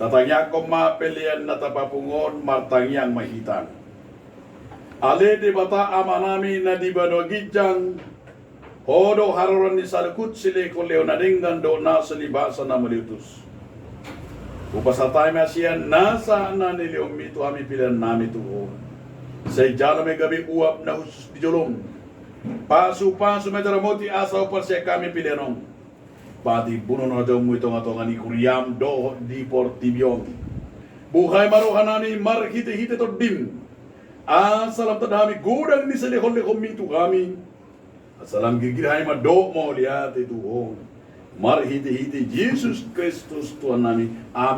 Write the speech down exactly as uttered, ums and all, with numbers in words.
Tangiangkon ma pelean na tapapung on, martangiang ma hita. Ale Debata Amanami na di banua ginjang, Ho do haroroan ni saluhut silehonlehon na denggan dohot na salibasa na mauliutus. Hupasahat hami ma sian nasa na nilehonMi tu hami peleannami tu Ho. Sai jalo ma i gabe uap na hushus di jolom. Pasupasu ma i, ramoti asa huparsian hami pelean on. Patimbuhon hajaonMu i tongatonga ni kuriaM dohot di portibi on. Buhai ma rohanami marhitehite TondiM. Asa lam tanda hami godang ni silehonlehonMi tu hami. Asa lam girgir hami mandok mauliate tu Ho. Marhitehite Jesus Kristus Tuhannami. Amen.